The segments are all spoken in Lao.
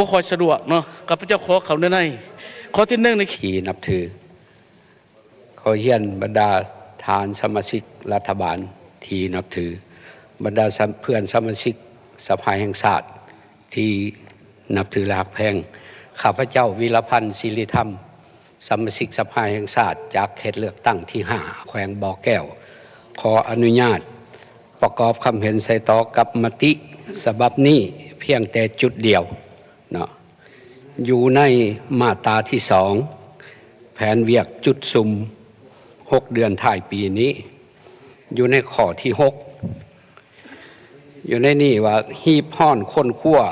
ບໍ່ຄ່ອຍສະດວກເນາະ. ຂ້າພະເຈົ້າຂໍເຂົ້າໃນໃນ ຂໍ້ທີໜຶ່ງນີ້ ທີ່ນັບຖື ຂໍຮຽນບັນດາທ່ານສະມາຊິກລັດຖະບານທີ່ນັບຖື, ບັນດາສະ ເພື່ອນສະມາຊິກສະພາແຫ່ງຊາດທີ່ນັບຖື ແລະ ຮັກແພງ, ຂ້າພະເຈົ້າ ວິລະພັນ ສິລິທຳ, ສະມາຊິກສະພາແຫ່ງຊາດຈາກເຂດເລືອກຕັ້ງທີຫ້າ ແຂວງບໍ່ແກ້ວ, ຂໍອະນຸຍາດປະກອບຄຳເຫັນໃສ່ຕໍ່ກັບມະຕິສະບັບນີ້ພຽງແຕ່ຈຸດດຽວເນາະ. ຢູ່ໃນມາດຕາທີສອງ ແຜນວຽກຈຸດສຸມຫົກເດືອນທ້າຍປີນີ້, ຢູ່ໃນຂໍ້ທີຫົກ ຢູ່ໃນນີ້ວ່າ ຮີບຮ້ອນຄົ້ນຄວ້າ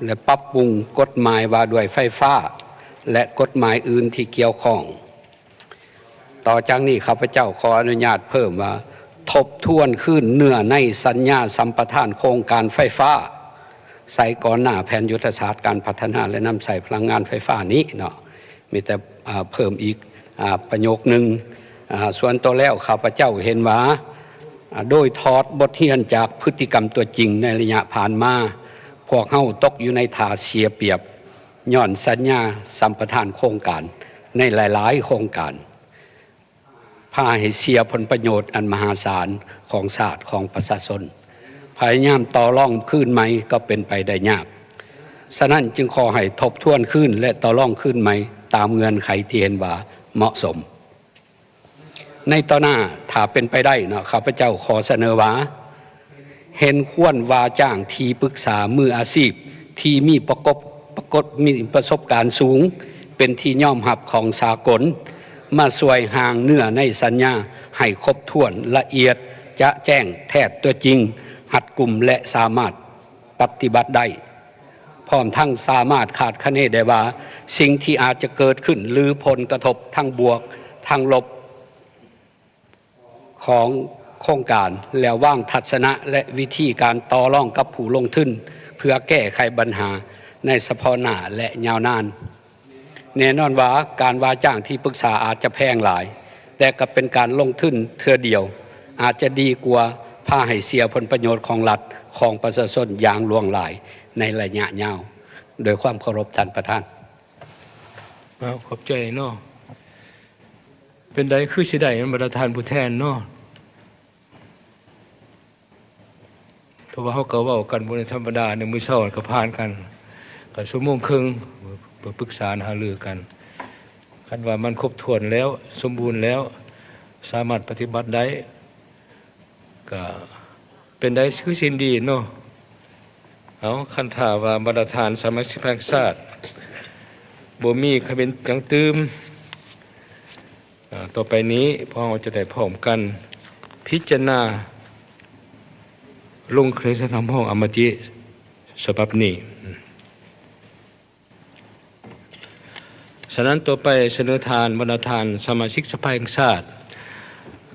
ແລະ ປັບປຸງກົດໝາຍວ່າດ້ວຍໄຟຟ້າ ແລະ ກົດໝາຍອື່ນທີ່ກ່ຽວຂ້ອງ. ຕໍ່ຈາກນີ້ ຂ້າພະເຈົ້າຂໍອະນຸຍາດເພີ່ມວ່າ ທົບທວນຄືນເນື້ອໃນສັນຍາສຳປະທານໂຄງການໄຟຟ້າ ໃສ່ກ່ອນໜ້າແຜນຍຸດທະສາດການພັດທະນາ ແລະ ນຳໃຊ້ພະລັງງານໄຟຟ້ານີ້ເນາະ. ມີແຕ່ ອ່າ ເພີ່ມອີກ ອ່າ ປະໂຫຍກໜຶ່ງ. ອ່າ ສ່ວນໂຕແລ້ວ ຂ້າພະເຈົ້າເຫັນວ່າ ອ່າ ໂດຍຖອດບົດຮຽນຈາກພຶດຕິກຳຕົວຈິງໃນໄລຍະຜ່ານມາ, ພວກເຮົາຕົກຢູ່ໃນທ່າເສຍປຽບ ຍ້ອນສັນຍາສຳປະທານໂຄງການໃນຫຼາຍໆໂຄງການ ພາໃຫ້ເສຍຜົນປະໂຫຍດອັນມະຫາສານຂອງຊາດ, ຂອງປະຊາຊົນ. ພະຍາຍາມຕໍ່ລອງຄືນໃໝ່ກໍເປັນໄປໄດ້ຍາກ. ສະນັ້ນຈຶ່ງຂໍໃຫ້ທົບທວນຄືນ ແລະ ຕໍ່ລອງຄືນໃໝ່ຕາມເງື່ອນໄຂທີ່ເຫັນວ່າເໝາະສົມ. ໃນຕໍ່ໜ້າ ຖ້າເປັນໄປໄດ້ເນາະ, ຂ້າພະເຈົ້າຂໍສະເໜີວ່າ ເຫັນຄວນວ່າຈ້າງທີ່ປຶກສາມືອາຊີບທີ່ມີປະກົບ ປະກົດ ມີປະສົບການສູງ ເປັນທີ່ຍອມຮັບຂອງສາກົນ ມາຊ່ວຍຮ່າງເນື້ອໃນສັນຍາໃຫ້ຄົບຖ້ວນ, ລະອຽດ, ຈະແຈ້ງ, ແທດຕົວຈິງ, ຮັດກຸມ ແລະ ສາມາດປະຕິບັດໄດ້. ພ້ອມທັງສາມາດຄາດຄະເນໄດ້ວ່າ ສິ່ງທີ່ອາດຈະເກີດຂຶ້ນ ຫຼື ຜົນກະທົບທັງບວກທັງລົບ ຂອງໂຄງການ ແລະ ວາງທັດສະນະ ແລະ ວິທີການຕໍ່ລອງກັບຜູ້ລົງທຶນ ເພື່ອແກ້ໄຂບັນຫາໃນສະເພາະໜ້າ ແລະ ຍາວນານ. ແນ່ນອນວ່າ ການວ່າຈ້າງທີ່ປຶກສາອາດຈະແພງຫຼາຍ, ແຕ່ກໍເປັນການລົງທຶນເທື່ອດຽວ, ອາດຈະດີກວ່າພາໃຫ້ເສຍຜົນປະໂຫຍດຂອງລັດ, ຂອງປະຊາຊົນຢ່າງຫຼວງຫຼາຍໃນໄລຍະຍາວ. ດ້ວຍຄວາມເຄົາລົບທ່ານປະທານ. ອ້າວ ຂອບໃຈເນາະ. ເປັນໃດຄືຊິໄດ້ແມ່ນບໍ່ລະທ່ານຜູ້ແທນເນາະ? ເພາະວ່າເຮົາກໍເວົ້າກັນບໍ່ໄດ້ທຳມະດາ, ໃນມື້ເຊົ້າກໍຜ່ານກັນ ກໍຊົ່ວໂມງເຄິ່ງ ເພື່ອປຶກສາຫາລືກັນ. ຄັນວ່າມັນຄົບຖ້ວນແລ້ວ, ສົມບູນແລ້ວ, ສາມາດປະຕິບັດໄດ້, ກະເປັນໄດ້ຄືຊິນດີເນາະ. ເອົາ, ຄັນຖ້າວ່າບັນດາທ່ານສະມາຊິກແຫ່ງຊາດບໍ່ມີຄຳເຫັນຫຍັງຕື່ມ, ອາ, ຕໍ່ໄປນີ້ພວກເຮົາຈະໄດ້ພ້ອມກັນພິຈາລະນາລົງຄະແນນສຽງຮັບຮອງອະມະຕິສະບັບນີ້. ສະນັ້ນ, ຕໍ່ໄປສະເໜີທ່ານ ບັນດາທ່ານສະມາຊິກສະພາແຫ່ງຊາດ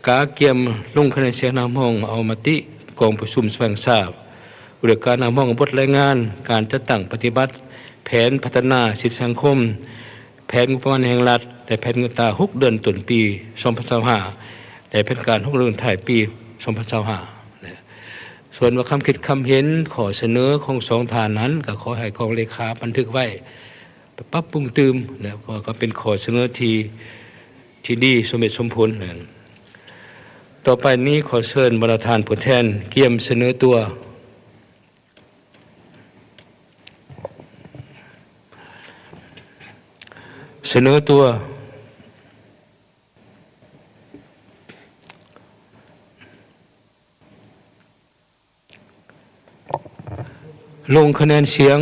ກະກຽມລົງຄະແນນສຽງຮັບຮອງເອົາມະຕິກອງປະຊຸມສະພາແຫ່ງຊາດ ດ້ວຍການຮັບຮອງບົດລາຍງານການຈັດຕັ້ງປະຕິບັດແຜນພັດທະນາເສດຖະກິດສັງຄົມ, ແຜນງົບປະມານແຫ່ງລັດ ແລະ ແຜນງວດຕາຫົກເດືອນຕົ້ນປີສອງພັນຊາວຫ້າ ແລະ ແຜນການຫົກເດືອນທ້າຍປີສອງພັນຊາວຫ້າ. ສ່ວນວ່າຄຳຄິດຄຳເຫັນ ຂໍ້ສະເໜີຂອງສອງທ່ານນັ້ນ ກໍຂໍໃຫ້ກອງເລຂາບັນທຶກໄວ້ ປັບປຸງຕື່ມ ແລະ ກໍເປັນຂໍ້ສະເໜີທີ່ ທີ່ດີສົມເຫດສົມຜົນ. ຕໍ່ໄປນີ້ ຂໍເຊີນບັນດາທ່ານຜູ້ແທນກຽມສະເໜີຕົວ. ສະເໜີຕົວ. ລົງຄະແນນສຽງ.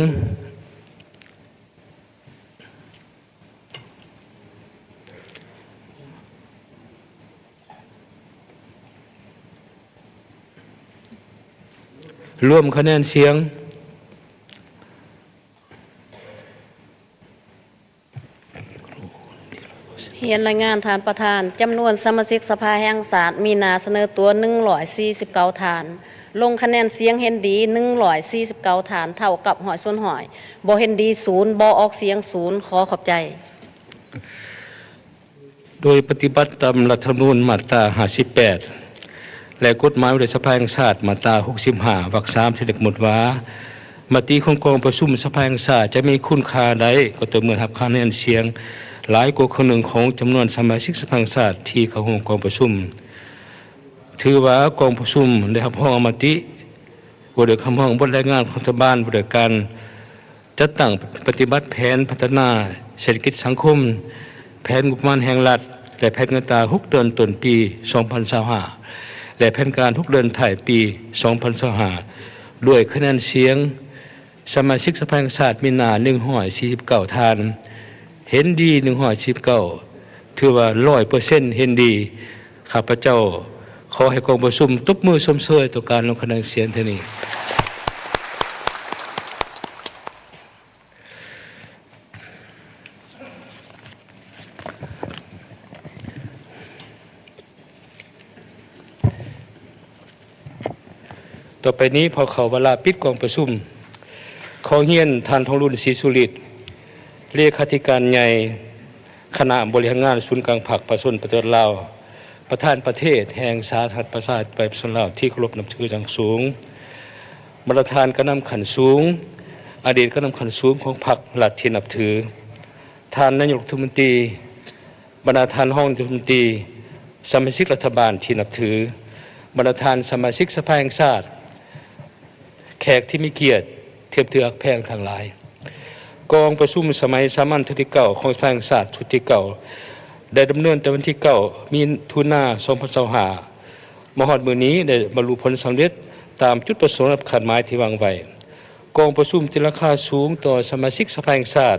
ລວມຄະແນນສຽງ. ຮຽນລາຍງານທ່ານປະທານ, ຈຳນວນສະມາຊິກສະພາແຫ່ງຊາດມີໜ້າສະເໜີຕົວໜຶ່ງຮ້ອຍສີ່ສິບເກົ້າທ່ານ, ລົງຄະແນນສຽງເຫັນດີໜຶ່ງຮ້ອຍສີ່ສິບເກົ້າທ່ານ, ເທົ່າກັບຮ້ອຍສ່ວນຮ້ອຍ, ບໍ່ເຫັນດີສູນ, ບໍ່ອອກສຽງສູນ. ຂໍຂອບໃຈ. ໂດຍປະຕິບັດຕາມລັດຖະທຳມະນູນມາດຕາຫ້າສິບແປດ ແລະ ກົດໝາຍວ່າດ້ວຍສະພາແຫ່ງຊາດມາດຕາຫົກສິບຫ້າ ວັກສາມ ທີ່ໄດ້ກຳນົດວ່າ ມະຕິຂອງກອງປະຊຸມສະພາແຫ່ງຊາດຈະມີຄຸນຄ່າໄດ້ ກໍຕໍ່ເມື່ອຮັບຄະແນນສຽງຫຼາຍກວ່າເຄິ່ງໜຶ່ງຂອງຈຳນວນສະມາຊິກສະພາແຫ່ງຊາດທີ່ເຂົ້າຮ່ວມກອງປະຊຸມ. ຖືວ່າກອງປະຊຸມໄດ້ຮັບຮອງມະຕິວ່າດ້ວຍຄຳຮ້ອງບົດລາຍງານຂອງລັດຖະບານວ່າດ້ວຍການ ຈັດຕັ້ງປະຕິບັດແຜນພັດທະນາເສດຖະກິດສັງຄົມ, ແຜນງົບປະມານແຫ່ງລັດ ແລະ ແຜນເງິນຕາຫົກເດືອນຕົ້ນປີສອງພັນຊາວຫ້າ ແລະ ແຜນການຫົກເດືອນທ້າຍປີສອງພັນຊາວຫ້າ ດ້ວຍຄະແນນສຽງສະມາຊິກສະພາແຫ່ງຊາດມີໜ້າໜຶ່ງຮ້ອຍສີ່ສິບເກົ້າທ່ານ, ເຫັນດີໜຶ່ງຮ້ອຍສີ່ສິບເກົ້າ ຖືວ່າຮ້ອຍເປີເຊັນເຫັນດີ. ຂ້າພະເຈົ້າຂໍໃຫ້ກອງປະຊຸມຕົບມືຊົມເຊີຍຕໍ່ການລົງຄະແນນສຽງເທື່ອນີ້. ຕໍ່ໄປນີ້ ເພາະເຂົ້າວາລະປິດກອງປະຊຸມ, ຂໍຮຽນທ່ານ ທອງລຸນ ສີສຸລິດ ເລຂາທິການໃຫຍ່ ຄະນະບໍລິຫານງານສູນກາງພັກປະຊາຊົນປະຕິວັດລາວ, ປະທານປະເທດແຫ່ງສາທາລະນະລັດປະຊາທິປະໄຕປະຊາຊົນລາວທີ່ເຄົາລົບນັບຖືຢ່າງສູງ, ບັນດາທ່ານການນຳຂັ້ນສູງ, ອະດີດການນຳຂັ້ນສູງຂອງພັກລັດທີ່ນັບຖື, ທ່ານນາຍົກລັດຖະມົນຕີ, ບັນດາທ່ານຮອງລັດຖະມົນຕີ, ສະມາຊິກລັດຖະບານທີ່ນັບຖື, ບັນດາທ່ານສະມາຊິກສະພາແຫ່ງຊາດ, ແຂກທີ່ມີກຽດ ທີ່ເປັນທີ່ຮັກແພງທັງຫຼາຍ. ກອງປະຊຸມສະໄໝສາມັນເທື່ອທີເກົ້າຂອງສະພາແຫ່ງຊາດຊຸດທີເກົ້າ ໄດ້ດຳເນີນແຕ່ວັນທີເກົ້າ ມິຖຸນາ ສອງພັນຊາວຫ້າ ມາຮອດມື້ນີ້ ໄດ້ບັນລຸຜົນສຳເລັດຕາມຈຸດປະສົງ ແລະ ຄາດໝາຍທີ່ວາງໄວ້. ກອງປະຊຸມຕີລາຄາສູງຕໍ່ສະມາຊິກສະພາແຫ່ງຊາດ,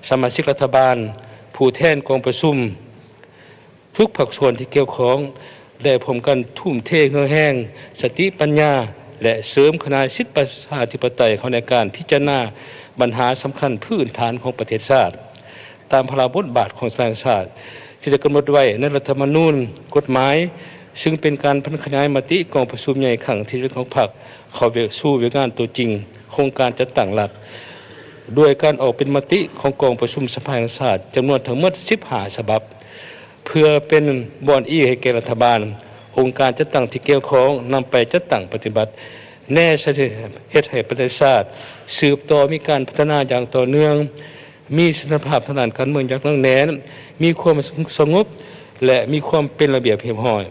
ສະມາຊິກລັດຖະບານ, ຜູ້ແທນກອງປະຊຸມ, ທຸກພາກສ່ວນທີ່ກ່ຽວຂ້ອງ ໄດ້ຮ່ວມກັນທຸ່ມເທເຫື່ອແຮງ, ສະຕິປັນຍາ ແລະ ເສີມຂະໜາຍສິດປະຊາທິປະໄຕເຂົ້າໃນການພິຈາລະນາບັນຫາສຳຄັນພື້ນຖານຂອງປະເທດຊາດ ຕາມພາລະບົດບາດຂອງສະພາແຫ່ງຊາດ ທີ່ໄດ້ກຳນົດໄວ້ໃນລັດຖະທຳມະນູນ, ກົດໝາຍ, ຊຶ່ງເປັນການຜັນຂະຫຍາຍມະຕິກອງປະຊຸມໃຫຍ່ຄັ້ງທີເຈັດຂອງພັກ ເຂົ້າວຽກ ສູ່ວຽກງານຕົວຈິງຂອງການຈັດຕັ້ງລັດ ດ້ວຍການອອກເປັນມະຕິຂອງກອງປະຊຸມສະພາແຫ່ງຊາດ ຈຳນວນທັງໝົດສິບຫ້າສະບັບ. ເພື່ອເປັນບ່ອນອີງໃຫ້ແກ່ລັດຖະບານ, ອົງການຈັດຕັ້ງທີ່ກ່ຽວຂ້ອງນຳໄປຈັດຕັ້ງປະຕິບັດ, ແນໃສ່ເຮັດໃຫ້ປະເທດຊາດສືບຕໍ່ມີການພັດທະນາຢ່າງຕໍ່ເນື່ອງ, ມີສະຖຽນລະພາບທາງດ້ານການເມືອງຢ່າງໜັກແໜ້ນ, ມີຄວາມສະຫງົບ ແລະ ມີຄວາມເປັນລະບຽບຮຽບຮ້ອຍ,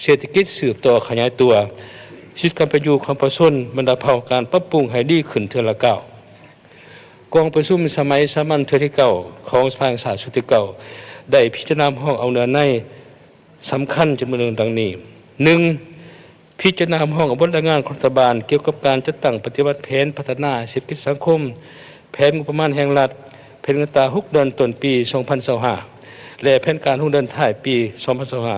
ເສດຖະກິດສືບຕໍ່ຂະຫຍາຍຕົວ, ຊີວິດການເປັນຢູ່ຂອງປະຊາຊົນບັນດາເຜົ່າ ການປັບປຸງໃຫ້ດີຂຶ້ນເທື່ອລະກ້າວ. ກອງປະຊຸມສະໄໝສາມັນເທື່ອທີເກົ້າຂອງສະພາແຫ່ງຊາດຊຸດທີເກົ້າ ໄດ້ພິຈາລະນາຮັບຮອງເອົາເນື້ອໃນສຳຄັນຈຳນວນໜຶ່ງດັ່ງນີ້: ໜຶ່ງ, ພິຈາລະນາຮັບຮອງເອົາບົດລາຍງານຂອງລັດຖະບານກ່ຽວກັບການຈັດຕັ້ງປະຕິບັດແຜນພັດທະນາເສດຖະກິດສັງຄົມ, ແຜນງົບປະມານແຫ່ງລັດ, ແຜນເງິນຕາຫົກເດືອນຕົ້ນປີສອງພັນຊາວຫ້າ ແລະ ແຜນການຫົກເດືອນທ້າຍປີສອງພັນຊາວຫ້າ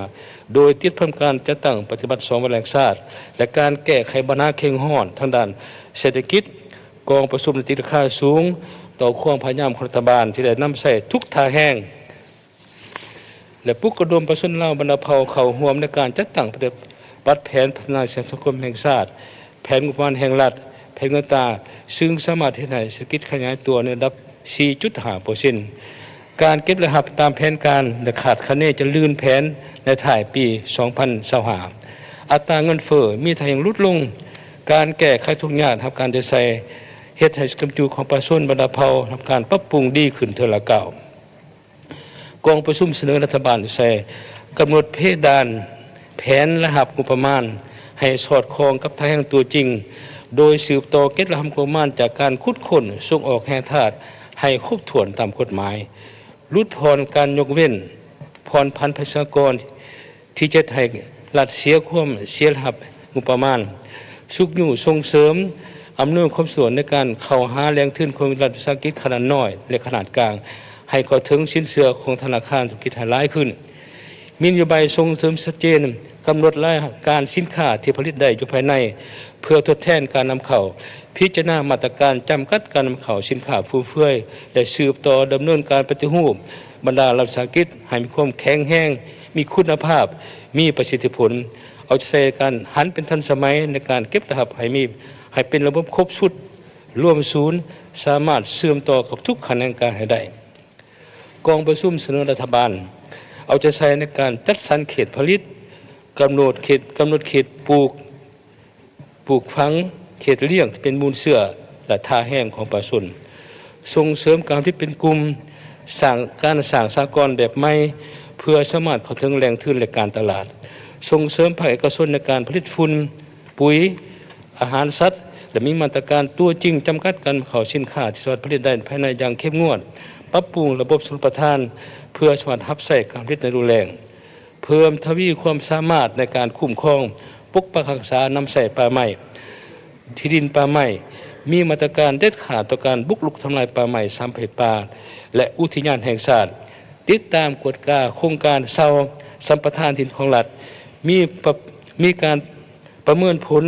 ໂດຍຕິດພັນການຈັດຕັ້ງປະຕິບັດສອງວາລະແຫ່ງຊາດ ແລະ ການແກ້ໄຂບັນຫາເຄັ່ງຮ້ອນທາງດ້ານເສດຖະກິດ. ກອງປະຊຸມໄດ້ຕີລາຄາສູງຕໍ່ຄວາມພະຍາຍາມຂອງລັດຖະບານທີ່ໄດ້ນຳໃຊ້ທຸກທ່າແຮງ ແລະ ປຸກລະດົມປະຊາຊົນລາວບັນດາເຜົ່າເຂົ້າຮ່ວມໃນການຈັດຕັ້ງປະຕິບັດແຜນພັດທະນາສັງຄົມແຫ່ງຊາດ, ແຜນງົບປະມານແຫ່ງລັດ, ແຜນເງິນຕາ, ຊຶ່ງສາມາດເຮັດໃຫ້ເສດຖະກິດຂະຫຍາຍຕົວໃນລະດັບສີ່ຈຸດຫ້າເປີເຊັນ. ການເກັບລາຍຮັບຕາມແຜນການ ແລະ ຄາດຄະເນຈະລື່ນແຜນໃນທ້າຍປີສອງພັນຊາວຫ້າ. ອັດຕາເງິນເຟີ້ມີທ່າແຮງຫຼຸດລົງ. ການແກ້ໄຂທຸກຍາກຮັບການໃຈໃສ່ ເຮັດໃຫ້ກຳຈຸຂອງປະຊາຊົນບັນດາເຜົ່າຮັບການປັບປຸງດີຂຶ້ນເທື່ອລະກ້າວ. ກອງປະຊຸມສະເໜີລັດຖະບານໃສ່ກຳນົດເພດານແຜນລາຍຮັບງົບປະມານໃຫ້ສອດຄ່ອງກັບທ່າແຮງຕົວຈິງ, ໂດຍສືບຕໍ່ເກັບລາຍຮັບງົບປະມານຈາກການຂຸດຄົ້ນ, ສົ່ງອອກແຮ່ທາດໃຫ້ຄົບຖ້ວນຕາມກົດໝາຍ, ຫຼຸດຜ່ອນການຍົກເວັ້ນຜ່ອນຜັນພາສີອາກອນ ທີ່ຈະເຮັດໃຫ້ລັດເສຍຄວາມເສຍລາຍຮັບງົບປະມານ, ຊຸກຍູ້ສົ່ງເສີມ, ອຳນວຍຄວາມສະດວກໃນການເຂົ້າຫາແຫຼ່ງທຶນຂອງລັດວິສາຫະກິດຂະໜາດນ້ອຍ ແລະ ຂະໜາດກາງ ໃຫ້ເຂົ້າເຖິງສິນເຊື່ອຂອງທະນາຄານທຸລະກິດໃຫ້ຫຼາຍຂຶ້ນ. ມີນະໂຍບາຍສົ່ງເສີມຊັດເຈນ, ກຳນົດລາຍການສິນຄ້າທີ່ຜະລິດໄດ້ຢູ່ພາຍໃນ ເພື່ອທົດແທນການນຳເຂົ້າ, ພິຈາລະນາມາດຕະການຈຳກັດການນຳເຂົ້າສິນຄ້າຟຸມເຟືອຍ ແລະ ສືບຕໍ່ດຳເນີນການປະຕິຮູບບັນດາລັດວິສາຫະກິດໃຫ້ມີຄວາມແຂງແຮງ, ມີຄຸນນະພາບ, ມີປະສິດທິຜົນ, ເອົາໃຈໃສ່ການຫັນເປັນທັນສະໄໝໃນການເກັບລາຍຮັບໃຫ້ມີ, ໃຫ້ເປັນລະບົບຄົບຊຸດ, ລວມສູນ, ສາມາດເຊື່ອມຕໍ່ກັບທຸກຂະແໜງການໃຫ້ໄດ້. ກອງປະຊຸມສະເໜີລັດຖະບານເອົາໃຈໃສ່ໃນການຈັດສັນເຂດຜະລິດ, ກຳນົດເຂດ, ກຳນົດເຂດປູກ, ປູກຝັງ, ເຂດລ້ຽງທີ່ເປັນມູນເຊື້ອ, ແລະ ທ່າແຮງຂອງປະຊາຊົນ, ສົ່ງເສີມການຜະລິດເປັນກຸ່ມ, ສ້າງການສ້າງສາກອນແບບໃໝ່ ເພື່ອສາມາດເຂົ້າເຖິງແຫຼ່ງທຶນ ແລະ ການຕະຫຼາດ, ສົ່ງເສີມພາກເອກະຊົນໃນການຜະລິດຝຸ່ນ, ປຸ໋ຍ, ອາຫານສັດ ແລະ ມີມາດຕະການຕົວຈິງຈຳກັດການນຳເຂົ້າສິນຄ້າທີ່ສາມາດຜະລິດໄດ້ພາຍໃນຢ່າງເຂັ້ມງວດ, ປັບປຸງລະບົບຊົນປະທານ ເພື່ອສາມາດຮັບໃຊ້ການຜະລິດໃນຮູບແລ້ງ, ເພີ່ມທະວີຄວາມສາມາດໃນການຄຸ້ມຄອງ, ປົກປັກຮັກສາ, ນຳໃຊ້ປ່າໄມ້, ທີ່ດິນປ່າໄມ້, ມີມາດຕະການເດັດຂາດຕໍ່ການບຸກລຸກທຳລາຍປ່າໄມ້, ສາມປະເພດປ່າ ແລະ ອຸທິຍານແຫ່ງຊາດ, ຕິດຕາມກວດກາໂຄງການເຊົ່າສຳປະທານທີ່ດິນຂອງລັດ, ມີປະ ມີການປະເມີນຜົນ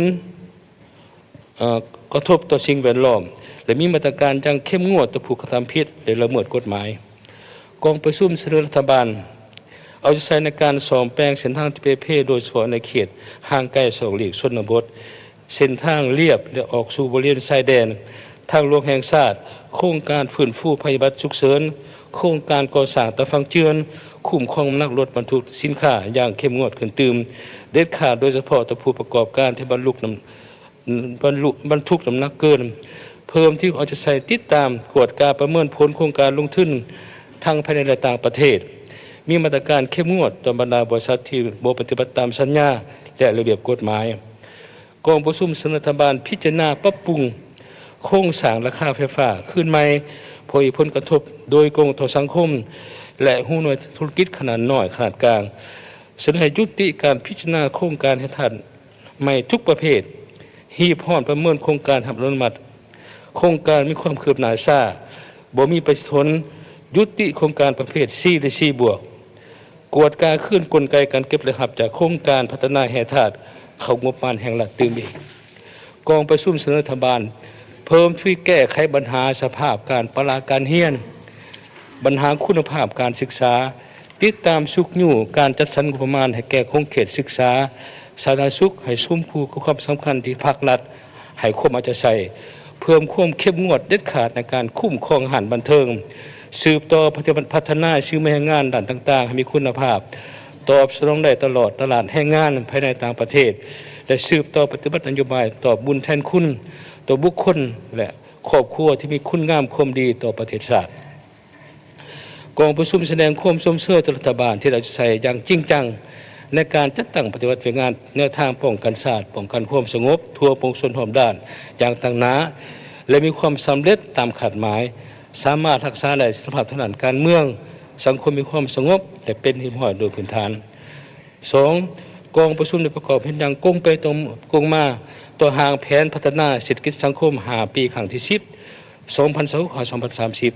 ເອີ່ ກະທົບຕໍ່ສິ່ງແວດລ້ອມ ແລະ ມີມາດຕະການຢ່າງເຂັ້ມງວດຕໍ່ຜູ້ກະທຳຜິດ ແລະ ລະເມີດກົດໝາຍ. ກອງປະຊຸມສະເໜີລັດຖະບານ ເອົາໃຈໃສ່ໃນການສ້ອມແປງເສັ້ນທາງທີ່ເປ່ເພ ໂດຍສະເພາະໃນເຂດຫ່າງໄກສອກຫຼີກຊົນນະບົດ, ເສັ້ນທາງລຽບ ແລະ ອອກສູ່ບໍລິເວນຊາຍແດນ, ທາງຫຼວງແຫ່ງຊາດ, ໂຄງການຟື້ນຟູໄພພິບັດສຸກເສີນ, ໂຄງການກໍ່ສ້າງຕາຝັ່ງເຈື່ອນ, ຄຸ້ມຄອງນ້ຳໜັກລົດບັນທຸກສິນຄ້າຢ່າງເຂັ້ມງວດຂຶ້ນຕື່ມ, ເດັດຂາດໂດຍສະເພາະຕໍ່ຜູ້ປະກອບການທີ່ບັນລຸກນຳ ບັນລຸ ບັນທຸກນ້ຳໜັກເກີນ, ເພີ່ມທີ່ເອົາໃຈໃສ່ຕິດຕາມ, ກວດກາປະເມີນຜົນໂຄງການລົງທຶນ ທັງພາຍໃນ ແລະ ຕ່າງປະເທດ, ມີມາດຕະການເຂັ້ມງວດຕໍ່ບັນດາບໍລິສັດທີ່ບໍ່ປະຕິບັດຕາມສັນຍາ ແລະ ລະບຽບກົດໝາຍ. ກອງປະຊຸມສະເໜີລັດຖະບານພິຈາລະນາປັບປຸງໂຄງສ້າງລາຄາໄຟຟ້າຄືນໃໝ່ ເພາະມີຜົນກະທົບໂດຍກົງຕໍ່ສັງຄົມ ແລະ ຮູ້ໜ່ວຍທຸລະກິດຂະໜາດນ້ອຍ, ຂະໜາດກາງ, ສະເໜີໃຫ້ຍຸຕິການພິຈາລະນາໂຄງການແຮ່ທາດ ໃໝ່ທຸກປະເພດ, ຮີບຮ້ອນປະເມີນໂຄງການຮັບອະນຸມັດ, ໂຄງການມີຄວາມຄືບໜ້າຊ້າ, ບໍ່ມີປະສິດຜົນ, ຍຸຕິໂຄງການປະເພດ C ແລະ C ບວກ, ກວດກາຄືນກົນໄກການເກັບລາຍຮັບຈາກໂຄງການພັດທະນາແຮ່ທາດເຂົ້າງົບປະມານແຫ່ງລັດຕື່ມອີກ. ກອງປະຊຸມສະເໜີລັດຖະບານເພີ່ມທະວີແກ້ໄຂບັນຫາສະພາບການປະລະການຮຽນ, ບັນຫາຄຸນນະພາບການສຶກສາ, ຕິດຕາມຊຸກຍູ້ການຈັດສັນງົບປະມານໃຫ້ແກ່ຂົງເຂດສຶກສາ, ສາທາລະນະສຸກ ໃຫ້ສົມຄູ່ກັບຄວາມສຳຄັນທີ່ພາກລັດໃຫ້ຄວາມເອົາໃຈໃສ່, ເພີ່ມຄວາມເຂັ້ມງວດເດັດຂາດໃນການຄຸ້ມຄອງຮ້ານບັນເທີງ, ສືບຕໍ່ປະຕິບັດພັດທະນາສື່ແຮງງານດ້ານຕ່າງໆໃຫ້ມີຄຸນນະພາບ, ຕອບສະໜອງໄດ້ຕະຫຼອດຕະຫຼາດແຮງງານພາຍໃນຕ່າງປະເທດ ແລະ ສືບຕໍ່ປະຕິບັດນະໂຍບາຍຕອບບຸນແທນຄຸນຕໍ່ບຸກຄົນ ແລະ ຄອບຄົວທີ່ມີຄຸນງາມຄວາມດີຕໍ່ປະເທດຊາດ. ກອງປະຊຸມສະແດງຄວາມຊົມເຊີຍຕໍ່ລັດຖະບານທີ່ໄດ້ເອົາໃຈໃສ່ຢ່າງຈິງຈັງໃນການຈັດຕັ້ງປະຕິບັດວຽກງານແນວທາງປ້ອງກັນຊາດ, ປ້ອງກັນຄວາມສະຫງົບທົ່ວປວງຊົນຮອບດ້ານຢ່າງຕັ້ງໜ້າ ແລະ ມີຄວາມສຳເລັດຕາມຄາດໝາຍ, ສາມາດຮັກສາໄດ້ສະຖານະພາບທາງດ້ານການເມືອງ, ສັງຄົມມີຄວາມສະຫງົບ ແລະ ເປັນທີ່ຮຽບຮ້ອຍໂດຍພື້ນຖານ. ສອງ, ກອງປະຊຸມໄດ້ປະກອບເຫັນຢ່າງກົງໄປຕົງ ກົງມາຕໍ່ຮ່າງແຜນພັດທະນາເສດຖະກິດສັງຄົມຫ້າປີຄັ້ງທີສິບ ສອງພັນຊາວຫົກ ຫາ ສອງພັນສາມສິບ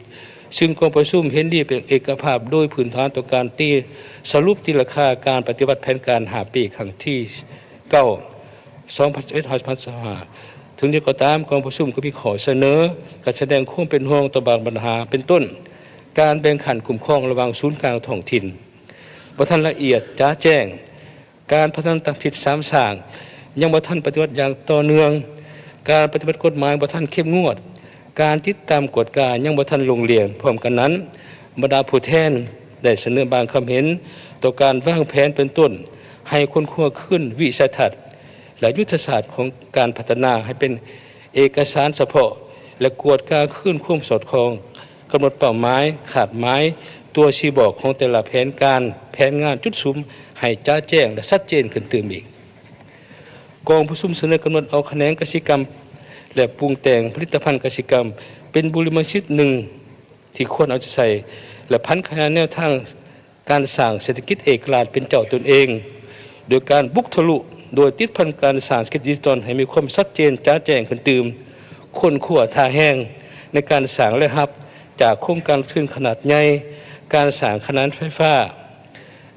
ຊຶ່ງກອງປະຊຸມເຫັນດີເປັນເອກະພາບໂດຍພື້ນຖານຕໍ່ການຕີສະຫຼຸບຕີລາຄາການປະຕິບັດແຜນການຫ້າປີຄັ້ງທີເກົ້າ ສອງພັນຊາວເອັດ ຫາ ສອງພັນຊາວຫ້າ. ເຖິງຢ່າງໃດກໍຕາມ, ກອງປະຊຸມກໍມີຂໍ້ສະເໜີ ການສະແດງຄວາມເປັນຫ່ວງຕໍ່ບາງບັນຫາ ເປັນຕົ້ນ ການແບ່ງຂັ້ນຄຸ້ມຄອງລະຫວ່າງສູນກາງທ້ອງຖິ່ນ ບໍ່ທັນລະອຽດຈະແຈ້ງ, ການພັດທະນາຕາມທິດສາມສ້າງຍັງບໍ່ທັນປະຕິບັດຢ່າງຕໍ່ເນື່ອງ, ການປະຕິບັດກົດໝາຍບໍ່ທັນເຂັ້ມງວດ, ການຕິດຕາມກວດກາຍັງບໍ່ທັນໂລ່ງລ່ຽງ. ພ້ອມກັນນັ້ນ, ບັນດາຜູ້ແທນໄດ້ສະເໜີບາງຄຳເຫັນຕໍ່ການວາງແຜນເປັນຕົ້ນ ໃຫ້ຄົ້ນຄວ້າຄືນວິໄສທັດ ແລະ ຍຸດທະສາດຂອງການພັດທະນາໃຫ້ເປັນເອກະສານສະເພາະ ແລະ ກວດກາຄືນຄວາມສອດຄ່ອງ, ກຳນົດເປົ້າໝາຍ, ຄາດໝາຍ, ຕົວຊີ້ບອກຂອງແຕ່ລະແຜນການ, ແຜນງານ, ຈຸດສຸມ ໃຫ້ຈະແຈ້ງ ແລະ ຊັດເຈນຂຶ້ນຕື່ມອີກ. ກອງປະຊຸມສະເໜີກຳນົດເອົາຂະແໜງກະສິກຳ ແລະ ປຸງແຕ່ງຜະລິດຕະພັນກະສິກຳ ເປັນບູລິມະສິດໜຶ່ງທີ່ຄວນເອົາໃຈໃສ່ ແລະ ຜັນຂະຫຍາຍແນວທາງ ການສ້າງເສດຖະກິດເອກະລາດເປັນເຈົ້າຕົນເອງ ໂດຍການບຸກທະລຸ ໂດຍຕິດພັນການສ້າງເສດຖະກິດດິຈິຕອນໃຫ້ມີຄວາມຊັດເຈນຈະແຈ້ງຂຶ້ນຕື່ມ, ຄົ້ນຄວ້າທ່າແຮງໃນການສ້າງລາຍຮັບຈາກໂຄງການລົງທຶນຂະໜາດໃຫຍ່, ການສ້າງຂະໜານໄຟຟ້າ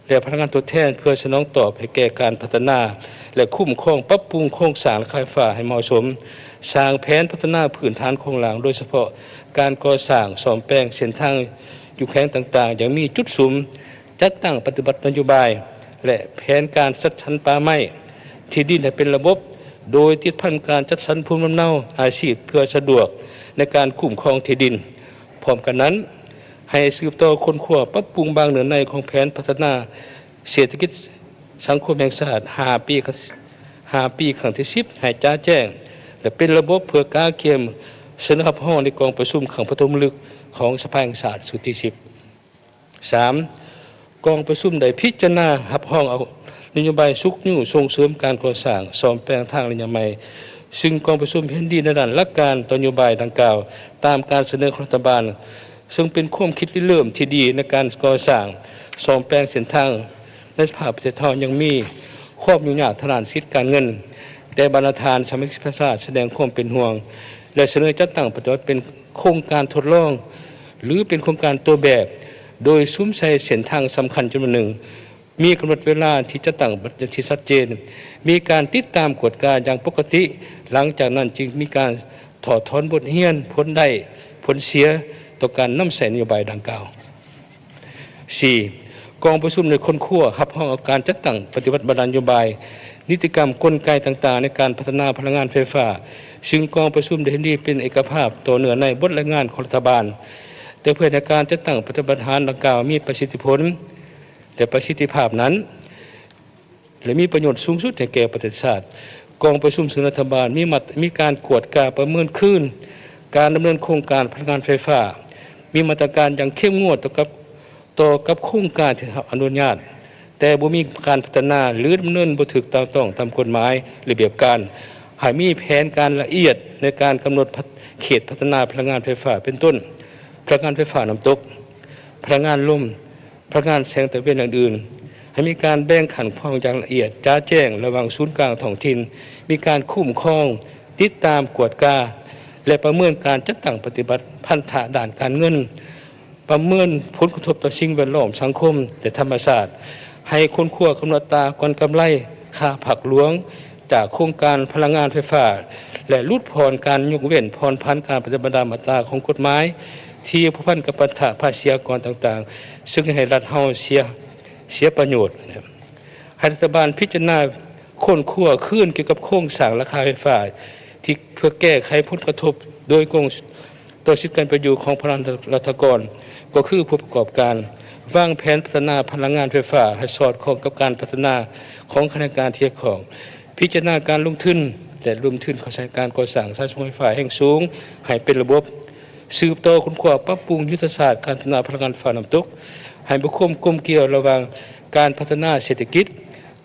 ແລະ ພະລັງງານທົດແທນ ເພື່ອສະໜອງຕອບໃຫ້ແກ່ການພັດທະນາ ແລະ ຄຸ້ມຄອງປັບປຸງໂຄງສ້າງລາຄາໄຟຟ້າໃຫ້ເໝາະສົມ, ສ້າງແຜນພັດທະນາພື້ນຖານໂຄງລ່າງ ໂດຍສະເພາະການກໍ່ສ້າງ, ສ້ອມແປງເສັ້ນທາງ ຢູ່ແຂວງຕ່າງໆ ຢ່າງມີຈຸດສຸມ, ຈັດຕັ້ງປະຕິບັດນະໂຍບາຍ ແລະ ແຜນການຈັດສັນປ່າໄມ້ທີ່ດິນໃຫ້ເປັນລະບົບ, ໂດຍຕິດພັນການຈັດສັນພູມລຳເນົາອາຊີບ ເພື່ອສະດວກໃນການຄຸ້ມຄອງທີ່ດິນ. ພ້ອມກັນນັ້ນ, ໃຫ້ສືບຕໍ່ຄົ້ນຄວ້າປັບປຸງບາງເນື້ອໃນຂອງແຜນພັດທະນາເສດຖະກິດສັງຄົມແຫ່ງຊາດຫ້າປີ ຫ້າປີຄັ້ງທີສິບ ໃຫ້ຈະແຈ້ງ ແລະ ເປັນລະບົບ ເພື່ອກະກຽມ ສະເໜີຮັບຮອງໃນກອງປະຊຸມຄັ້ງປະຖົມມະລຶກຂອງສະພາແຫ່ງຊາດຊຸດທີສິບ. ສາມ. ກອງປະຊຸມໄດ້ພິຈາລະນາຮັບຮອງເອົານະໂຍບາຍຊຸກຍູ້ສົ່ງເສີມການກໍ່ສ້າງສ້ອມແປງທາງໄລຍະໃໝ່, ຊຶ່ງກອງປະຊຸມເຫັນດີໃນດ້ານຫຼັກການຕໍ່ນະໂຍບາຍດັ່ງກ່າວ ຕາມການສະເໜີຂອງລັດຖະບານ, ເຊິ່ງເປັນຄວາມຄິດລິເລີ່ມທີ່ດີໃນການກໍ່ສ້າງສ້ອມແປງເສັ້ນທາງ. ໃນສະພາບປະເທດເຮົາຍັງມີຄວາມຫຍຸ້ງຍາກທາງດ້ານເສດຖະກິດການເງິນ, ແຕ່ບັນດາທ່ານສະມາຊິກສະພາສະແດງຄວາມເປັນຫ່ວງ ແລະ ສະເໜີຈັດຕັ້ງປະຕິບັດເປັນໂຄງການທົດລອງ ຫຼື ເປັນໂຄງການຕົວແບບ, ໂດຍສຸມໃສ່ເສັ້ນທາງສຳຄັນຈຳນວນໜຶ່ງ, ມີກຳນົດເວລາທີ່ຈັດຕັ້ງຢ່າງທີ່ຊັດເຈນ, ມີການຕິດຕາມກວດກາຢ່າງປົກກະຕິ, ຫຼັງຈາກນັ້ນຈຶ່ງມີການຖອດຖອນບົດຮຽນ, ຜົນໄດ້, ຜົນເສຍຕໍ່ການນຳໃຊ້ນະໂຍບາຍດັ່ງກ່າວ. ສີ່. ກອງປະຊຸມໄດ້ຄົ້ນຄວ້າຮັບຮອງເອົາການຈັດຕັ້ງປະຕິບັດບັນດານະໂຍບາຍ, ນິຕິກຳ, ກົນໄກຕ່າງໆໃນການພັດທະນາພະລັງງານໄຟຟ້າ, ຊຶ່ງກອງປະຊຸມໄດ້ເຫັນດີເປັນເອກະພາບຕໍ່ເນື້ອໃນບົດລາຍງານຂອງລັດຖະບານ, ແຕ່ເພື່ອໃຫ້ການຈັດຕັ້ງປະຕິບັດບັນຫາດັ່ງກ່າວມີປະສິດທິຜົນ ແລະ ປະສິດທິພາບນັ້ນ ແລະ ມີປະໂຫຍດສູງສຸດໃຫ້ແກ່ປະເທດຊາດ, ກອງປະຊຸມເຊິ່ງລັດຖະບານມີມາດ ມີການກວດກາປະເມີນຄືນການດຳເນີນໂຄງການພະລັງງານໄຟຟ້າ, ມີມາດຕະການຢ່າງເຂັ້ມງວດຕໍ່ກັບ ຕໍ່ກັບໂຄງການທີ່ໄດ້ຮັບອະນຸຍາດ, ແຕ່ບໍ່ມີການພັດທະນາ ຫຼື ດຳເນີນບໍ່ຖືກຕ້ອງຕາມກົດໝາຍ, ລະບຽບການ, ໃຫ້ມີແຜນການລະອຽດໃນການກຳນົດເຂດພັດທະນາພະລັງງານໄຟຟ້າ ເປັນຕົ້ນ ພະລັງງານໄຟຟ້ານ້ຳຕົກ, ພະລັງງານລົມ, ພະລັງງານແສງຕາເວັນ ແລະ ອື່ນໆ, ໃຫ້ມີການແບ່ງຂັ້ນຂອງຢ່າງລະອຽດ, ຈະແຈ້ງລະຫວ່າງສູນກາງທ້ອງຖິ່ນ, ມີການຄຸ້ມຄອງ, ຕິດຕາມ, ກວດກາ ແລະ ປະເມີນການຈັດຕັ້ງປະຕິບັດພັນທະດ້ານການເງິນ, ປະເມີນຜົນກະທົບຕໍ່ສິ່ງແວດລ້ອມ, ສັງຄົມ ແລະ ທຳມະຊາດ, ໃຫ້ຄົ້ນຄວ້າກຳນົດອັດຕາກ່ອນກຳໄລ, ຄ່າພາກຫຼວງຈາກໂຄງການພະລັງງານໄຟຟ້າ ແລະ ຫຼຸດຜ່ອນການຍົກເວັ້ນຜ່ອນຜັນການປະຕິບັດຕາມມາດຕາຂອງກົດໝາຍທີ່ພົວພັນກັບພັນທະພາສີອາກອນຕ່າງໆ, ເຊິ່ງເຮັດໃຫ້ລັດເຮົາເສຍ ເສຍປະໂຫຍດ. ໃຫ້ລັດຖະບານພິຈາລະນາຄົ້ນຄວ້າຄືນກ່ຽວກັບໂຄງສ້າງລາຄາໄຟຟ້າ ທີ່ເພື່ອແກ້ໄຂຜົນກະທົບໂດຍກົງ ຕໍ່ສິດການເປັນຢູ່ຂອງພະລັງລັດຖະກອນ ກໍຄືຜູ້ປະກອບການ, ວາງແຜນພັດທະນາພະລັງງານໄຟຟ້າໃຫ້ສອດຄ່ອງກັບການພັດທະນາຂອງຂະແໜງການທີ່ກ່ຽວຂ້ອງ, ພິຈາລະນາການລົງທຶນ ແລະ ລົງທຶນເຂົ້າໃສ່ການກໍ່ສ້າງສາຍສົ່ງໄຟຟ້າແຮງສູງໃຫ້ເປັນລະບົບ, ສືບຕໍ່ຄົ້ນຄວ້າປັບປຸງຍຸດທະສາດການພັດທະນາພະລັງງານໄຟຟ້ານ້ຳຕົກ ໃຫ້ມີຄວາມກົມກ່ຽວລະຫວ່າງການພັດທະນາເສດຖະກິດ,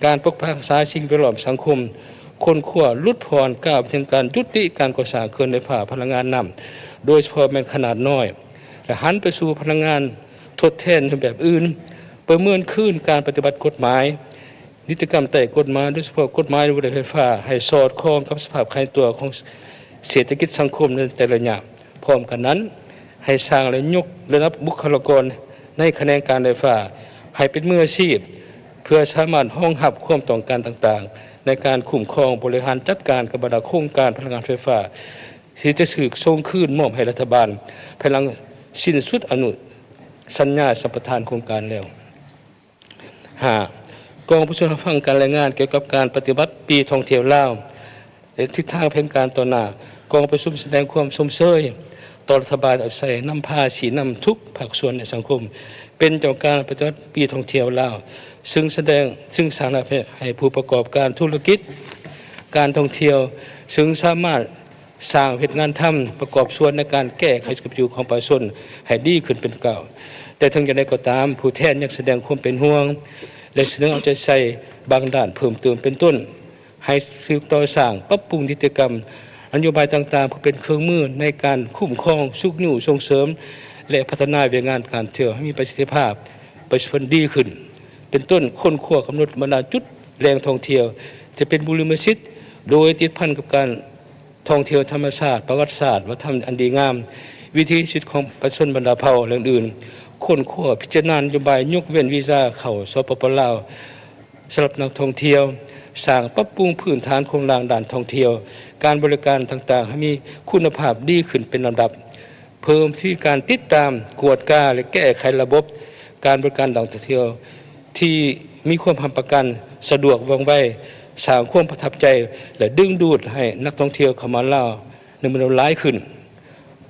ການປົກປັກຮັກສາສິ່ງແວດລ້ອມສັງຄົມ, ຄົ້ນຄວ້າຫຼຸດຜ່ອນກ້າວໄປເຖິງການຍຸຕິການກໍ່ສ້າງເຂື່ອນໄຟຟ້າພະລັງງານນ້ຳ, ໂດຍສະເພາະແມ່ນຂະໜາດນ້ອຍ ແລະ ຫັນໄປສູ່ພະລັງງານທົດແທນໃນຮູບແບບອື່ນ, ປະເມີນຄືນການປະຕິບັດກົດໝາຍ, ນິຕິກຳໃຕ້ກົດໝາຍ, ໂດຍສະເພາະກົດໝາຍວ່າດ້ວຍໄຟຟ້າ, ໃຫ້ສອດຄ່ອງກັບສະພາບຂະຫຍາຍຕົວຂອງເສດຖະກິດສັງຄົມໃນແຕ່ລະໄລຍະ. ພ້ອມກັນນັ້ນ, ໃຫ້ສ້າງ ແລະ ຍົກລະດັບບຸກຄະລາກອນໃນຂະແໜງການໄຟຟ້າໃຫ້ເປັນມືອາຊີບ, ເພື່ອສາມາດຮອງຮັບຄວາມຕ້ອງການຕ່າງໆ ໃນການຄຸ້ມຄອງບໍລິຫານຈັດການກັບບັນດາໂຄງການພະລັງງານໄຟຟ້າ ທີ່ຈະຖືກສົ່ງຄືນມອບໃຫ້ລັດຖະບານ ພາຍຫຼັງສິ້ນສຸດອະນຸສັນຍາສຳປະທານໂຄງການແລ້ວ. ຫ້າ. ກອງປະຊຸມຮັບຟັງການລາຍງານກ່ຽວກັບການປະຕິບັດປີທ່ອງທ່ຽວລາວ ແລະ ທິດທາງແຜນການຕໍ່ໜ້າ. ກອງປະຊຸມສະແດງຄວາມຊົມເຊີຍຕໍ່ລັດຖະບານທີ່ເອົາໃສ່ນຳພາຊີ້ນຳທຸກພາກສ່ວນໃນສັງຄົມ ເປັນເຈົ້າການປະຕິບັດປີທ່ອງທ່ຽວລາວ, ຊຶ່ງສະແດງ, ຊຶ່ງສ້າງລາຍໄດ້ໃຫ້ຜູ້ປະກອບການທຸລະກິດການທ່ອງທ່ຽວ, ຊຶ່ງສາມາດ ສ້າງເຮັດງານທຳ ປະກອບສ່ວນໃນການແກ້ໄຂຊີວິດການເປັນຢູ່ຂອງປະຊາຊົນໃຫ້ດີຂຶ້ນເປັນກ້າວ. ແຕ່ເຖິງຢ່າງໃດກໍຕາມ, ຜູ້ແທນຍັງສະແດງຄວາມເປັນຫ່ວງ ແລະ ສະເໜີເອົາໃຈໃສ່ບາງດ້ານເພີ່ມເຕີມ ເປັນຕົ້ນ ໃຫ້ສືບຕໍ່ສ້າງ, ປັບປຸງນິຕິກຳ, ນະໂຍບາຍຕ່າງໆ ເພື່ອເປັນເຄື່ອງມືໃນການຄຸ້ມຄອງ, ຊຸກຍູ້, ສົ່ງເສີມ ແລະ ພັດທະນາວຽກງານການທ່ອງທ່ຽວໃຫ້ມີປະສິດທິພາບ, ປະສິດທິຜົນດີຂຶ້ນ. ເປັນຕົ້ນ, ຄົ້ນຄວ້າກຳນົດບັນດາຈຸດແຫຼ່ງທ່ອງທ່ຽວທີ່ເປັນບູລິມະສິດ ໂດຍຕິດພັນກັບການ ທ່ອງທ່ຽວທຳມະຊາດ, ປະຫວັດສາດ, ວັດທະນະທຳອັນດີງາມ, ວິຖີຊີວິດຂອງປະຊາຊົນບັນດາເຜົ່າ ແລະ ອື່ນໆ, ຄົ້ນຄວ້າ, ພິຈາລະນານະໂຍບາຍຍົກເວັ້ນວີຊາເຂົ້າ ສປປ ລາວ ສຳລັບນັກທ່ອງທ່ຽວ, ສ້າງປັບປຸງພື້ນຖານໂຄງລ່າງດ້ານທ່ອງທ່ຽວ, ການບໍລິການຕ່າງໆ ໃຫ້ມີຄຸນນະພາບດີຂຶ້ນເປັນລຳດັບ, ເພີ່ມທະວີການຕິດຕາມ, ກວດກາ ແລະ ແກ້ໄຂລະບົບການບໍລິການນັກທ່ອງທ່ຽວ ທີ່ມີຄວາມຮັບປະກັນ, ສະດວກ, ວ່ອງໄວ, ສ້າງຄວາມປະທັບໃຈ ແລະ ດຶງດູດໃຫ້ນັກທ່ອງທ່ຽວເຂົ້າມາລາວໃນຈຳນວນຫຼາຍຂຶ້ນ.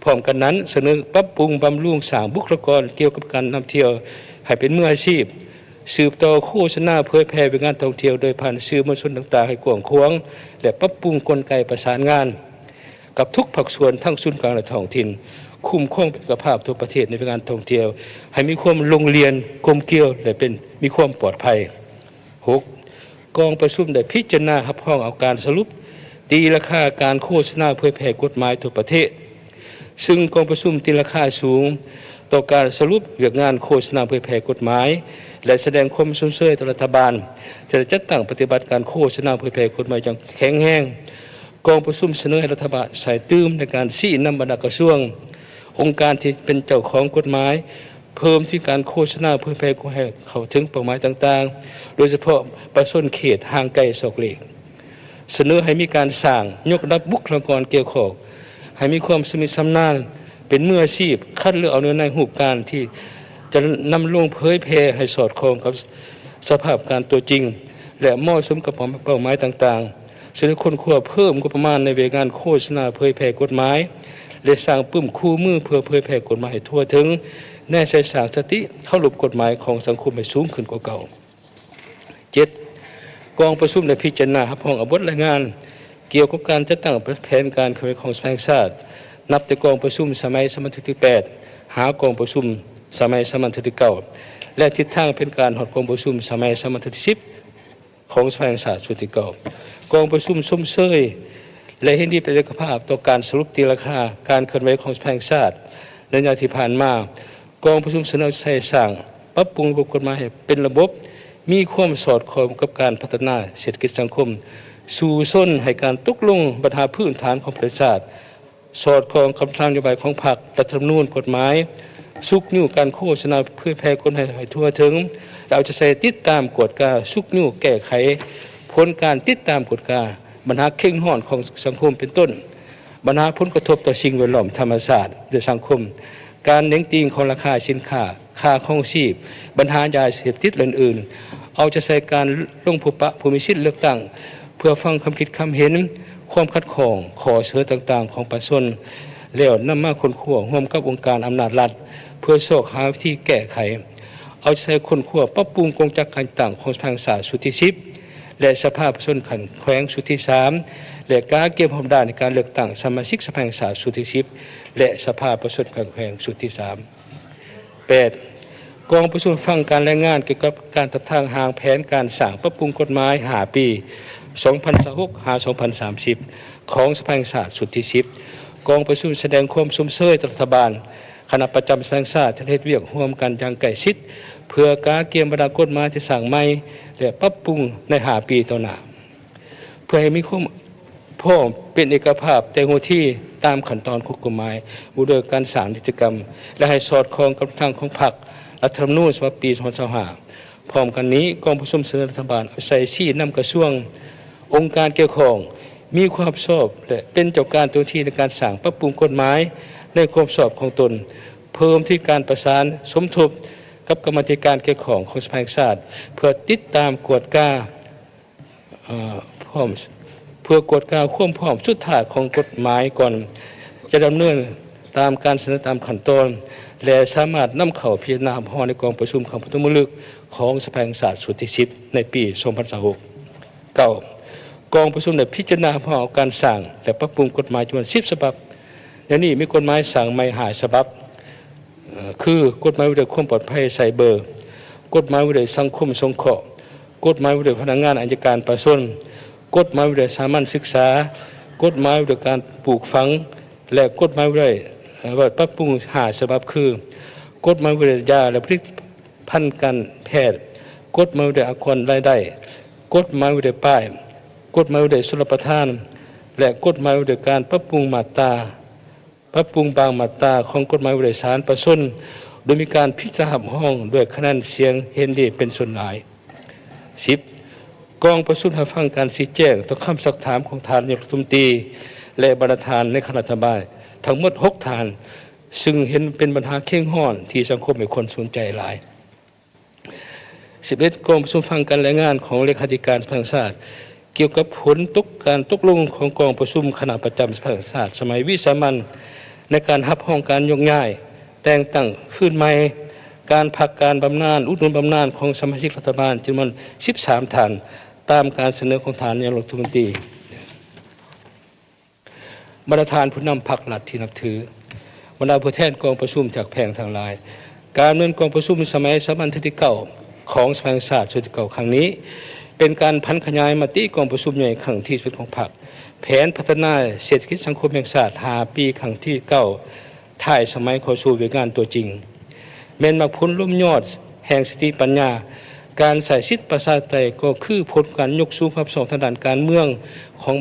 ພ້ອມກັນນັ້ນ, ສະເໜີປັບປຸງບຳລຸງສ້າງບຸກຄະລາກອນກ່ຽວກັບການນຳທ່ຽວໃຫ້ເປັນມືອາຊີບ, ສືບຕໍ່ໂຄສະນາເຜີຍແຜ່ວຽກງານທ່ອງທ່ຽວໂດຍຜ່ານສື່ມວນຊົນຕ່າງໆໃຫ້ກວ້າງຂວາງ ແລະ ປັບປຸງກົນໄກປະສານງານ. ກັບທຸກພາກສ່ວນ ທັງສູນກາງ ແລະ ທ້ອງຖິ່ນ, ຄຸ້ມຄອງເອກະພາບທົ່ວປະເທດໃນວຽກງານທ່ອງທ່ຽວ ໃຫ້ມີຄວາມລົງລຽນ, ກົມກຽວ ແລະ ເປັນ, ມີຄວາມປອດໄພ. ຫົກ, ກອງປະຊຸມໄດ້ພິຈາລະນາຮັບຮອງເອົາການສະຫຼຸບຕີລາຄາການໂຄສະນາເຜີຍແຜ່ກົດໝາຍທົ່ວປະເທດ, ຊຶ່ງກອງປະຊຸມຕີລາຄາສູງຕໍ່ການສະຫຼຸບວຽກງານໂຄສະນາເຜີຍແຜ່ກົດໝາຍ ແລະ ສະແດງຄວາມຊົມເຊີຍຕໍ່ລັດຖະບານທີ່ໄດ້ຈັດຕັ້ງປະຕິບັດການໂຄສະນາເຜີຍແຜ່ກົດໝາຍຢ່າງແຂງແຮງ. ກອງປະຊຸມສະເໜີໃຫ້ລັດຖະບານໃສ່ຕື່ມໃນການຊີ້ນຳບັນດາກະຊວງ, ອົງການທີ່ເປັນເຈົ້າຂອງກົດໝາຍ ເພີ່ມທີ່ການໂຄສະນາເຜີຍແຜ່ໃຫ້ເຂົ້າເຖິງເປົ້າໝາຍຕ່າງໆ, ໂດຍສະເພາະປະຊາຊົນເຂດຫ່າງໄກສອກຫຼີກ. ສະເໜີໃຫ້ມີການສ້າງຍົກລະດັບບຸກຄະລາກອນກ່ຽວຂ້ອງ ໃຫ້ມີຄວາມຊຳນິຊຳນານ, ເປັນມືອາຊີບ, ຄັດເລືອກເອົາເນື້ອໃນຮູບການທີ່ຈະນຳລົງເຜີຍແຜ່ໃຫ້ສອດຄ່ອງກັບສະພາບການຕົວຈິງ ແລະ ເໝາະສົມກັບເປົ້າໝາຍຕ່າງໆ. ສະເໜີຄົ້ນຄວ້າເພີ່ມງົບປະມານໃນວຽກງານໂຄສະນາເຜີຍແຜ່ກົດໝາຍ ແລະ ສ້າງປຶ້ມຄູ່ມືເພື່ອເຜີຍແຜ່ກົດໝາຍໃຫ້ທົ່ວເຖິງ, ແນໃສ່ສ້າງສະຕິເຄົາລົບກົດໝາຍຂອງສັງຄົມໃຫ້ສູງຂຶ້ນກວ່າເກົ່າ. ເຈັດ, ກອງປະຊຸມໄດ້ພິຈາລະນາຮັບຮອງເອົາບົດລາຍງານກ່ຽວກັບການຈັດຕັ້ງແຜນການເຄື່ອນໄຫວຂອງສະພາແຫ່ງຊາດ ນັບແຕ່ກອງປະຊຸມສະໄໝສາມັນທີແປດ ຫາກອງປະຊຸມສະໄໝສາມັນທີເກົ້າ ແລະ ທິດທາງແຜນການຮອດກອງປະຊຸມສະໄໝສາມັນທີສິບ ຂອງສະພາແຫ່ງຊາດຊຸດທີເກົ້າ. ກອງປະຊຸມຊົມເຊີຍ ແລະ ເຫັນດີເປັນເອກະພາບຕໍ່ການສະຫຼຸບຕີລາຄາການເຄື່ອນໄຫວຂອງສະພາແຫ່ງຊາດໃນໄລຍະທີ່ຜ່ານມາ. ກອງປະຊຸມສະເໜີໃສ່ສ້າງປັບປຸງລະບົບກົດໝາຍໃຫ້ເປັນລະບົບ, ມີຄວາມສອດຄ່ອງກັບການພັດທະນາເສດຖະກິດສັງຄົມ, ສູ້ຊົນໃຫ້ການຕົກລົງບັນຫາພື້ນຖານຂອງປະເທດຊາດ, ສອດຄ່ອງກັບນະໂຍບາຍຂອງພັກ, ລັດຖະທຳມະນູນ, ກົດໝາຍ, ຊຸກຍູ້ການໂຄສະນາເຜີຍແຜ່ກົດໝາຍໃຫ້ທົ່ວເຖິງ, ແລະ ເອົາໃຈໃສ່ຕິດຕາມກວດກາ, ຊຸກຍູ້ແກ້ໄຂຜົນການຕິດຕາມກວດກາບັນຫາເຄັ່ງຮ້ອນຂອງສັງຄົມ ເປັນຕົ້ນ ບັນຫາຜົນກະທົບຕໍ່ສິ່ງແວດລ້ອມ, ທຳມະຊາດ ແລະ ສັງຄົມ, ການເໜັງຕີງຂອງລາຄາສິນຄ້າ, ຄ່າຄອງຊີບ, ບັນຫາຢາເສບຕິດ ແລະ ອື່ນໆ. ເອົາໃຈໃສ່ການລົງພົບປະຜູ້ມີສິດເລືອກຕັ້ງ ເພື່ອຟັງຄຳຄິດຄຳເຫັນ, ຄວາມຂັດຂ້ອງ, ຂໍ້ສະເໜີຕ່າງໆຂອງປະຊາຊົນ ແລ້ວນຳມາຄົ້ນຄວ້າຮ່ວມກັບອົງການອຳນາດລັດ ເພື່ອຊອກຫາວິທີແກ້ໄຂ. ເອົາໃຈໃສ່ຄົ້ນຄວ້າປັບປຸງກົງຈັກການຈັດຕັ້ງຂອງສະພາແຫ່ງຊາດຊຸດທີສິບ ແລະ ສະພາປະຊາຊົນຂັ້ນແຂວງຊຸດທີສາມ ແລະ ກະກຽມຮອບດ້ານໃນການເລືອກຕັ້ງສະມາຊິກສະພາແຫ່ງຊາດຊຸດທີສິບ ແລະ ສະພາປະຊາຊົນຂັ້ນແຂວງຊຸດທີສາມ. ແປດ, ກອງປະຊຸມຟັງການລາຍງານກ່ຽວກັບການທັບທາງຮ່າງແຜນການສ້າງປັບປຸງກົດໝາຍຫ້າປີ ສອງພັນຊາວຫົກ ຫາ ສອງພັນສາມສິບ ຂອງສະພາແຫ່ງຊາດຊຸດທີສິບ. ກອງປະຊຸມສະແດງຄວາມຊົມເຊີຍຕໍ່ລັດຖະບານ, ຄະນະປະຈຳສະພາແຫ່ງຊາດ ທີ່ໄດ້ເຮັດວຽກຮ່ວມກັນຢ່າງໃກ້ຊິດ ເພື່ອກະກຽມບັນດາກົດໝາຍທີ່ສ້າງໃໝ່ ແລະ ປັບປຸງໃນຫ້າປີຕໍ່ໜ້າ ເພື່ອໃຫ້ມີຄວາມ ພ້ອມເປັນເອກະພາບແຕ່ຫົວທີຕາມຂັ້ນຕອນຂອງກົດໝາຍວ່າດ້ວຍການສ້າງນິຕິກຳ ແລະ ໃຫ້ສອດຄ່ອງກັບທາງຂອງພັກ, ລັດຖະທຳມະນູນສະບັບປີສອງພັນຊາວຫ້າ. ພ້ອມກັນນີ້, ກອງປະຊຸມສະເໜີລັດຖະບານເອົາໃສ່ຊີ້ນຳກະຊວງ, ອົງການກ່ຽວຂ້ອງ ມີຄວາມຮັບຜິດຊອບ ແລະ ເປັນເຈົ້າການຕົວທີໃນການສ້າງປັບປຸງກົດໝາຍໃນຄວາມຮັບຜິດຊອບຂອງຕົນ, ເພີ່ມທີ່ການປະສານສົມທົບກັບກຳມາທິການກ່ຽວຂ້ອງຂອງສະພາແຫ່ງຊາດ ເພື່ອຕິດຕາມກວດກາ ເອີ ພ້ອມ ເພື່ອກວດກາຄວາມພ້ອມສຸດທ້າຍຂອງກົດໝາຍກ່ອນຈະດຳເນີນຕາມການສະເໜີຕາມຂັ້ນຕອນ ແລະ ສາມາດນຳເຂົ້າພິຈາລະນາຮັບຮອງໃນກອງປະຊຸມຄັ້ງປະຖົມມະລຶກຂອງສະພາແຫ່ງຊາດຊຸດທີສິບ ໃນປີສອງພັນຊາວຫົກ. ເກົ້າ, ກອງປະຊຸມໄດ້ພິຈາລະນາຮັບຮອງເອົາການສ້າງ ແລະ ປັບປຸງກົດໝາຍຈຳນວນສິບສະບັບ. ໃນນີ້ມີກົດໝາຍສ້າງໃໝ່ຫ້າສະບັບ. ເອີ ຄື ກົດໝາຍວ່າດ້ວຍຄວາມປອດໄພໄຊເບີ, ກົດໝາຍວ່າດ້ວຍສັງຄົມສົງເຄາະ, ກົດໝາຍວ່າດ້ວຍພະນັກງານອັຍການປະຊາຊົນ, ກົດໝາຍວ່າດ້ວຍສາມັນສຶກສາ, ກົດໝາຍວ່າດ້ວຍການປູກຝັງ ແລະ ກົດໝາຍວ່າດ້ວຍ ເອີ ວ່າປັບປຸງຫ້າສະບັບ ຄື ກົດໝາຍວ່າດ້ວຍຢາ ແລະ ຜະລິດພັນການແພດ, ກົດໝາຍວ່າດ້ວຍອາກອນລາຍໄດ້, ກົດໝາຍວ່າດ້ວຍປ້າຍ, ກົດໝາຍວ່າດ້ວຍຊົນລະປະທານ ແລະ ກົດໝາຍວ່າດ້ວຍການປັບປຸງມາດຕາ ປັບປຸງບາງມາດຕາຂອງກົດໝາຍວ່າດ້ວຍສານປະຊາຊົນ ໂດຍມີການພິຈາລະນາຮັບຮອງດ້ວຍຄະແນນສຽງເຫັນດີເປັນສ່ວນຫຼາຍ. ສິບ, ກອງປະຊຸມຮັບຟັງການຊີ້ແຈງຕໍ່ຄຳຊັກຖາມຂອງທ່ານນາຍົກລັດຖະມົນຕີ ແລະ ບັນດາທ່ານໃນຄະນະລັດຖະບານທັງໝົດຫົກທ່ານ ຊຶ່ງເຫັນເປັນບັນຫາເຄັ່ງຮ້ອນທີ່ສັງຄົມໃຫ້ຄວາມສົນໃຈຫຼາຍ. ສິບເອັດ, ກອງປະຊຸມຟັງການລາຍງານຂອງເລຂາທິການສະພາແຫ່ງຊາດ ກ່ຽວກັບຜົນຕົກ ການຕົກລົງຂອງກອງປະຊຸມຄະນະປະຈຳສະພາແຫ່ງຊາດສະໄໝວິສາມັນ ໃນການຮັບຮອງການຍົກຍ້າຍ, ແຕ່ງຕັ້ງຄືນໃໝ່, ການພັກການບຳນານ, ອຸດໜູນບຳນານຂອງສະມາຊິກລັດຖະບານຈຳນວນສິບສາມທ່ານ ຕາມການສະເໜີຂອງທ່ານນາຍົກລັດຖະມົນຕີ. ບັນດາທ່ານຜູ້ນຳພັກລັດທີ່ນັບຖື, ບັນດາຜູ້ແທນກອງປະຊຸມຈາກແຂວງທັງຫຼາຍ, ການດຳເນີນກອງປະຊຸມສະໄໝສາມັນເທື່ອທີເກົ້າຂອງສະພາແຫ່ງຊາດຊຸດທີເກົ້າຄັ້ງນີ້ ເປັນການຜັນຂະຫຍາຍມະຕິກອງປະຊຸມໃຫຍ່ຄັ້ງທີສິບເອັດຂອງພັກ, ແຜນພັດທະນາເສດຖະກິດສັງຄົມແຫ່ງຊາດຫ້າປີຄັ້ງທີເກົ້າ ທ້າຍສະໄໝເຂົ້າສູ່ວຽກງານຕົວຈິງ, ແມ່ນໝາກຜົນລວມຍອດແຫ່ງສະຕິປັນຍາ. ການໃຊ້ສິດປະຊາທິປະໄຕກໍຄືຜົນການຍົກສູງຄວາມຮັບຜິດຊອບທາງດ້ານການເມືອງຂອງ